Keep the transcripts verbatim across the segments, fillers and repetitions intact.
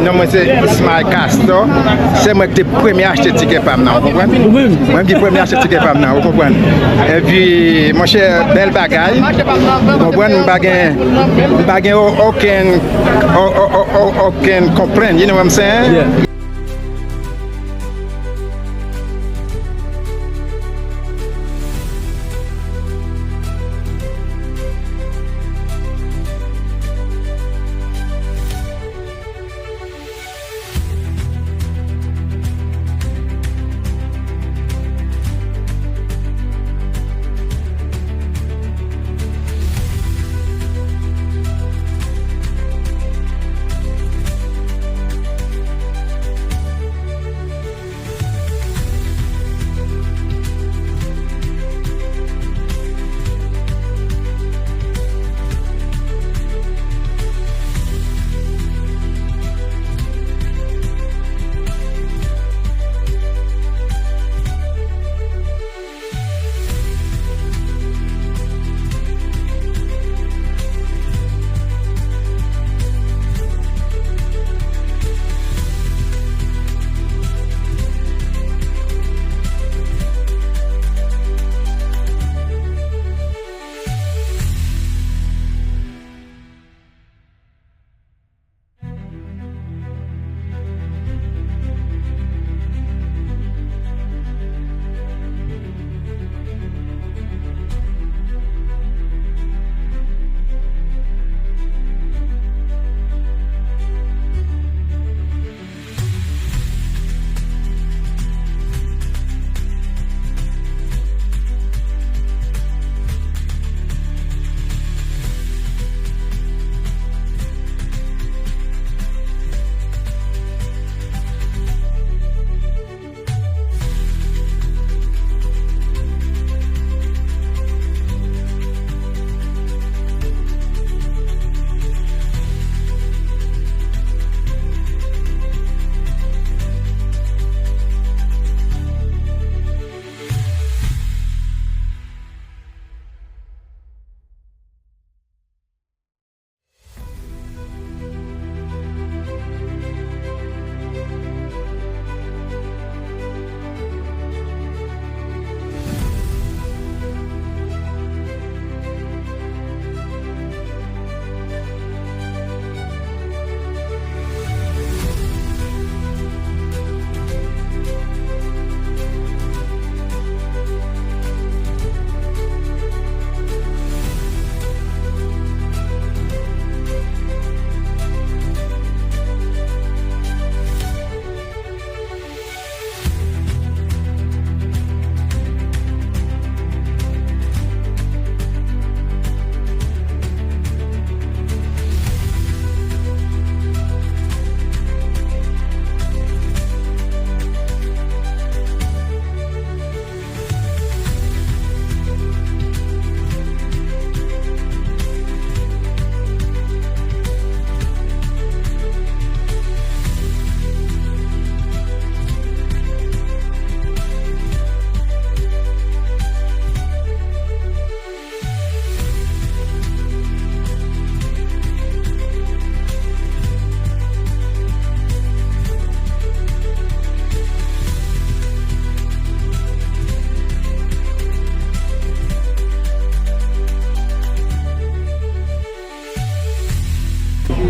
Non, mwen se Ismaël Castor. Se mwen ki te premye achte tikè pa m nan, ou konprann? Ou menm? Mwen ki premye achte tikè pa m nan, ou konprann? Epi, monchè, bèl bagay. Ou konprann? M pa gen, m pa gen o-, okenn, o-, o-, o-, o-, okenn konplent, you know what I'm saying? Yeah.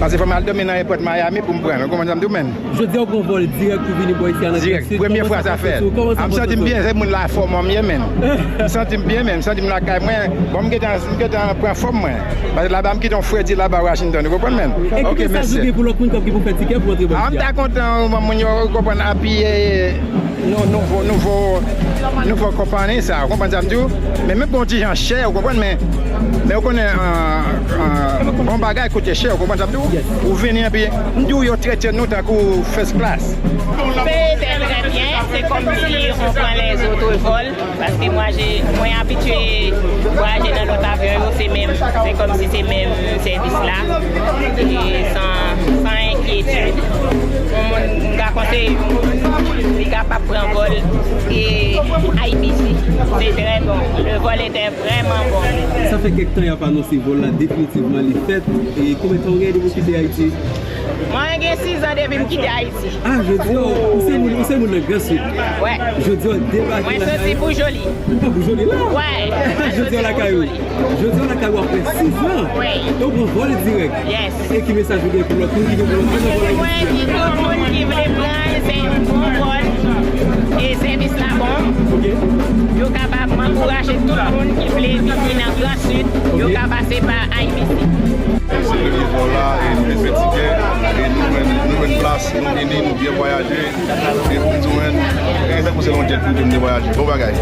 Paske fò m al dòmi nan èpòt Miami pou m pran l. Ou konprann sa m di w, menn? Jodi a w pran vòl dirèk pou vini bò isi a nan Dirèk. Premye fwa sa fèt. Kòman sa pran sou kòman sa pran sou kò? M santi m byen, se moun la fòm mwen m ye, menn. M santi m byen, menn. M santi m lakay mwen. Bon, m gentan, m gentan pran fòm mwen. Paske laba m kite yon fredi laba Washington, ou konprann, menn? E ki mesaj ou gen pou lòt moun k ap gen pou fè tikè pou antre bò isi a? Ah, m ta kontan, moun yo, ou konprann, apiye nou, nouvo, nouvo, nouvo konpayi sa, ou konprann sa m di w? Men, men bon ti jan chè, ou konprann, men, men ou konnen, an, an, bon bagay koute chè, ou konprann sa m di w? Ou vini, epi m di w yo trete nou tankou first class. Se trè, trè byen, se kòmsi on pran lèzòt vòl, paske mwen, je, mwen abitye vwayaje nan lòt avyon yo, se menm, se kòmsi se menm sèvis la, e san, san enkyetid. Yon moun, m ka konseye yon moun, li kapab pran vòl, E I B C, c'est très bon. Le vol était vraiment bon. Sa fè kèk tan y ap anonse vòl la, definitivman li fèt. E konbyen tan w gen depi w kite Ayiti? Mwen gen sis an depi m kite Ayiti. Ah, jodi a, ou se moun, ou se moun nan Gran Sid. Wè. Jodi a, w debake lakay ou. Mwen soti pou Joli. Ou pa pou Joli la? Wè. Jodi a lakay ou. Jodi a lakay ou apre sis an. Wi. E w pran vòl dirèk. Yes. E ki mesaj ou gen pou lòt moun ki gen vòl nan vòl Ayiti a? Mwen di tout moun ki vle pran l, se yon bon vòl. E sèvis la bon. Ok. Yo kapab, m ankouraje tout moun ki vle vini nan Gran Sid, yo ka pase pa I B C. Se premye vòl la, e nou te fè tikè, e nou jwenn, nou jwenn plas, nou vini, nou byen vwayaje. E pou m di w, menn, e tankou se nan yon jet prive m te vwayaje. Bon bagay.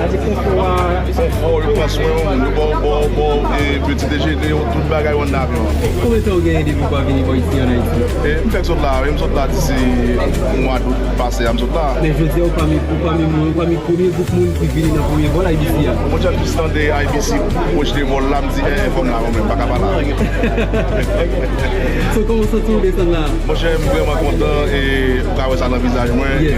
Konfò, yo pran swen w, yo ba w, ba w, ba w, e, peti dejene, yo, tout bagay yo anndan avyon an. Konbyen tan w genyen depi w pa vini bò isi an Ayiti? E, m fèk sot la, wi, m sot la disi mwa dout pase a, m sot la. Men jodi a, ou pami, ou pami moun, ou pami premye gwoup moun ki vini nan premye vòl I B C a. Monchè, m jis tande I B C pwojte vòl la, m di, eh, fò m la, mwen menm, m pa ka pa la. So, kòman w santi w desann la? Monchè, m vrèman kontan e ou ka wè sa nan vizaj mwen. Yes.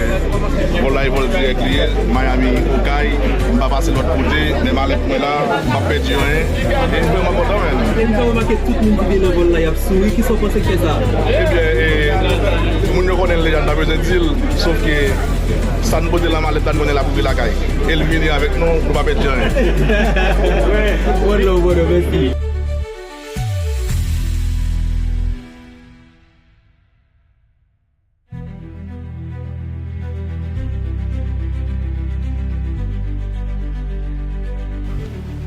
E vòl la e vòl dirèk li ye, Miami, Okay. M pa pase lòt kote, men malèt mwen la, m pa pèdi anyen. E m vrèman kontan, menn. E m ka remake tout moun ki te nan vòl la, y ap souri. Kisa w panse k fè sa? Ebyen, e, moun yo konnen l deja, m pa bezwen di l. Sòf ke sa n pote nan malèt la, n konnen l ap rive lakay. E l vini avèk nou, nou pa pèdi anyen. One love, brother. Mèsi.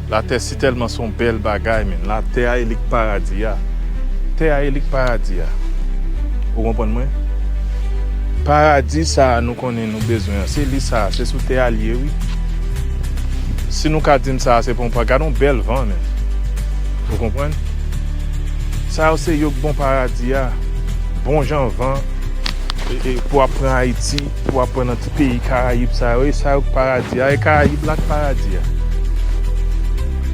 Latè si tèlman se yon bèl bagay, men. Latè a e li k paradi a. Tè a e li k paradi a. Ou konprann mwen? Paradi sa a nou konnen nou bezwen an, se li sa a, se sou tè a l ye, wi. Si nou ka di n sa a, se pa yon pa, gade yon bèl van, men. Ou konprann? Sa yo se yo k bon paradi a, bon jan van, e, e, pou ap pran Ayiti, pou ap pran nan ti peyi Karayib sa yo, e sa yo k paradi a, e Karayib la k paradi a.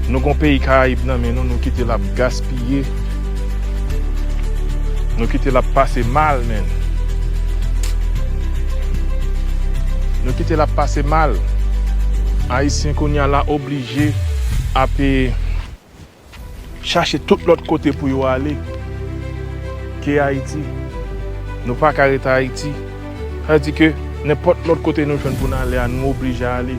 Nou gon peyi Karayib nan men nou, nou kite l ap gaspiye, nou kite l ap pase mal, menn. Nou kite l ap pase mal. Ayisyen kounye a la oblije ap, e, chache tout lòt kote pou yo ale ke Ayiti. Nou pa ka ret Ayiti. Sa vle di ke nenpòt lòt kote nou jwenn pou n ale a, nou oblije ale.